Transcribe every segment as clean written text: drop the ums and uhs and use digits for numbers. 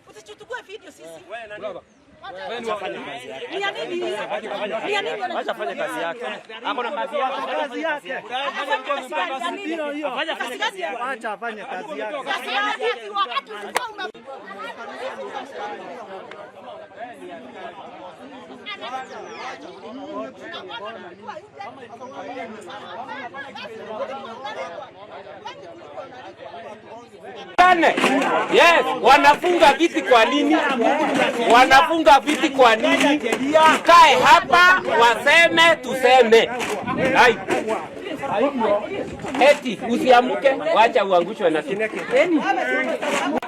Usichukue video sisi. Ni ya nini? Ni ya nini? Acha afanye kazi yake. Ako na kazi yake. Kazi yake. Afanye kazi gani? Hiyo hiyo. Kazi gani? Acha afanye kazi yake. Kazi gani? Wakati ulikuwa una Yes, wanafunga viti kwa nini? Wanafunga viti kwa nini? Tukae hapa waseme tuseme. Hai. Eti usiamuke, wacha uangushwe na sisi.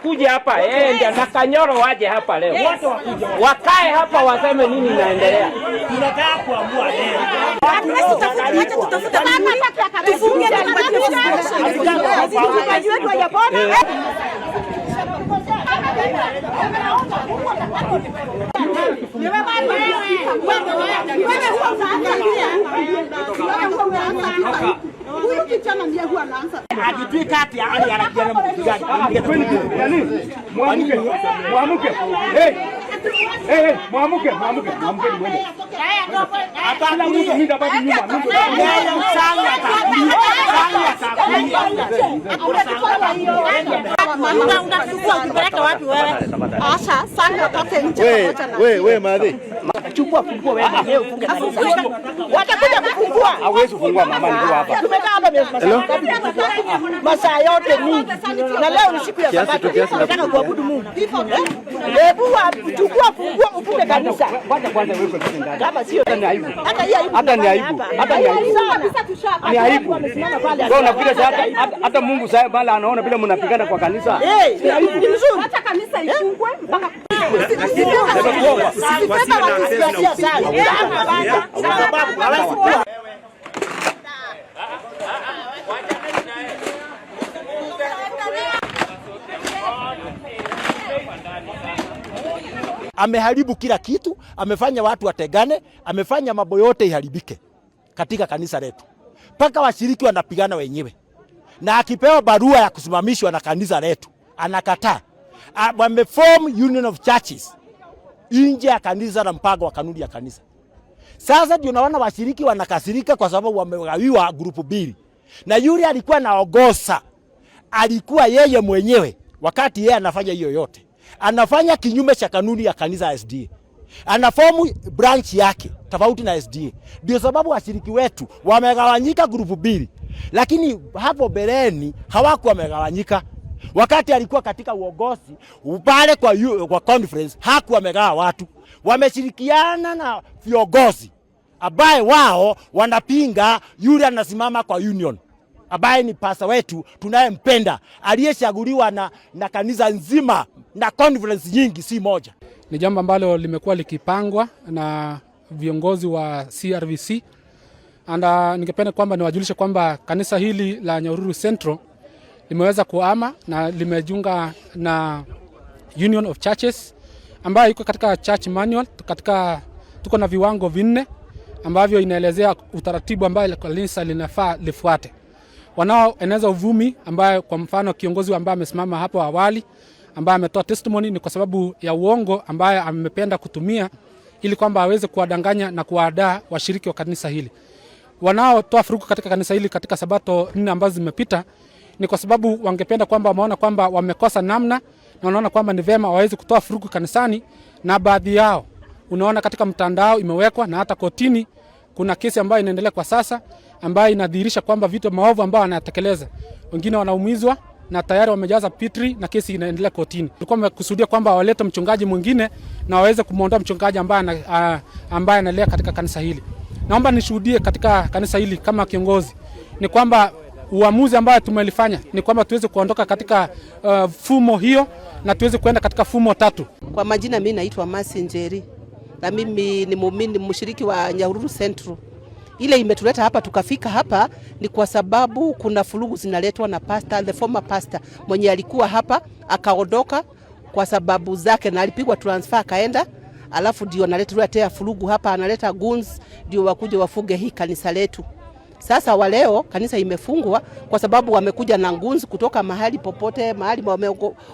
Kuja hapa ndio na Kanyoro waje hapa leo. Wakae hapa waseme nini inaendelea. Tunataka kuamua leo. Acha tutafute tufunge na tupatie funguo. Mchungaji wetu hajapona. Huyu kijana ndiye huwa anaanza. Akitwika ati ali anapiana mgani? Mwamuke, mwamuke. Hey. Hey, hey, mwamuke, mwamuke, mwamuke mwende. Hapana mtu mimi ndabaki nyuma. Mimi Unachukua ukipeleka wapi wewe? Asha, sana watoke nje pamoja na We, we, madhi. Chukua funguo wewe leo ufunge kanisa. Watakuja kufungua. Hawezi kufungua mama ndio hapa. Tumekaa hapa masaa ngapi? Masaa yote mingi. Na leo ni siku ya Kiasi tu, Sabato. kiasi Tunataka kuabudu Mungu. Hebu chukua funguo ufunge kanisa. Kwanza kwanza wewe kwa ndani. Kama sio Hata ni aibu. Hata hii aibu. Hata ni aibu. Hata ni aibu. Sana. Ni aibu. Wamesimama pale. Wewe unafikiri sasa hata Mungu sasa bala anaona bila mnapigana kwa kanisa. Eh, Ni aibu. ni mzuri. Acha kanisa ifungwe mpaka Usibebe watu sana. Sababu hawezi kuwa. Ameharibu kila kitu, amefanya watu wategane, amefanya mambo yote iharibike katika kanisa letu, mpaka washiriki wanapigana wenyewe, na akipewa barua ya kusimamishwa na kanisa letu anakataa. Wameform Union of Churches nje ya kanisa na mpango wa kanuni ya kanisa. Sasa ndio naona washiriki wanakasirika kwa sababu wamegawiwa grupu mbili, na yule alikuwa anaongoza alikuwa yeye mwenyewe, wakati yeye anafanya hiyo yote, anafanya kinyume cha kanuni ya kanisa ya SDA. Anafomu branch yake tofauti na SDA. Ndio sababu washiriki wetu wamegawanyika grupu mbili, lakini hapo mbeleni hawakuwa wamegawanyika. Wakati alikuwa katika uongozi pale kwa conference hakuwa amegawa watu, wameshirikiana na viongozi ambaye wao wanapinga yule anasimama kwa union ambaye ni pasa wetu tunayempenda aliyechaguliwa na kanisa nzima na conference nyingi, si moja. Ni jambo ambalo limekuwa likipangwa na viongozi wa CRVC and ningependa kwamba niwajulishe kwamba kanisa hili la Nyahururu Central limeweza kuama na limejiunga na Union of Churches ambayo iko katika church manual. Katika tuko na viwango vinne ambavyo inaelezea utaratibu ambayo kanisa linafaa lifuate. Wanaoeneza uvumi ambayo kwa mfano kiongozi ambaye amesimama hapo awali ambaye ametoa testimony ni kwa sababu ya uongo ambaye amependa kutumia ili kwamba aweze kuwadanganya na kuwaandaa washiriki wa kanisa hili. Wanaotoa furuku katika kanisa hili katika sabato 4 ambazo zimepita ni kwa sababu wangependa kwamba wameona kwamba wamekosa namna na wanaona kwamba ni vema waweze kutoa furuku kanisani, na baadhi yao unaona katika mtandao imewekwa na hata kotini kuna kesi ambayo inaendelea kwa sasa ambayo inadhihirisha kwamba vitu maovu ambao wanatekeleza, wengine wanaumizwa na tayari wamejaza pitri na kesi inaendelea kotini. Tulikuwa tumekusudia kwamba walete mchungaji mwingine na waweze kumuondoa mchungaji ambaye analea katika kanisa hili. Naomba nishuhudie katika kanisa hili kama kiongozi ni kwamba uamuzi ambao tumelifanya ni kwamba tuweze kuondoka katika fumo hiyo na tuweze kuenda katika fumo tatu. Kwa majina mimi naitwa Mercy Njeri na mimi ni muumini mshiriki wa Nyahururu Central. Ile imetuleta hapa tukafika hapa ni kwa sababu kuna furugu zinaletwa na pastor, the former pastor mwenye alikuwa hapa akaondoka kwa sababu zake na alipigwa transfer akaenda, alafu ndio analeta furugu hapa, analeta guns ndio wakuje wafuge hii kanisa letu. Sasa wa leo kanisa imefungwa kwa sababu wamekuja na ngunzi kutoka mahali popote, mahali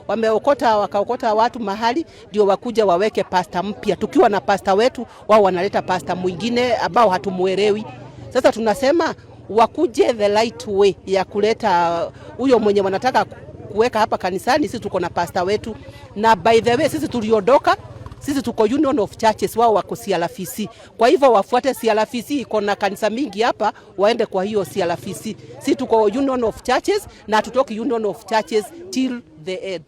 wameokota wakaokota watu mahali, ndio wakuja waweke pasta mpya. Tukiwa na pasta wetu, wao wanaleta pasta mwingine ambao hatumuelewi. Sasa tunasema wakuje the right way ya kuleta huyo mwenye wanataka kuweka hapa kanisani. Sisi tuko na pasta wetu, na by the way sisi tuliondoka, sisi tuko Union of Churches, wao wako CRVC. Kwa hivyo wafuate CRVC, iko na kanisa mingi hapa, waende kwa hiyo CRVC. Sisi tuko Union of Churches na hatutoki Union of Churches till the end.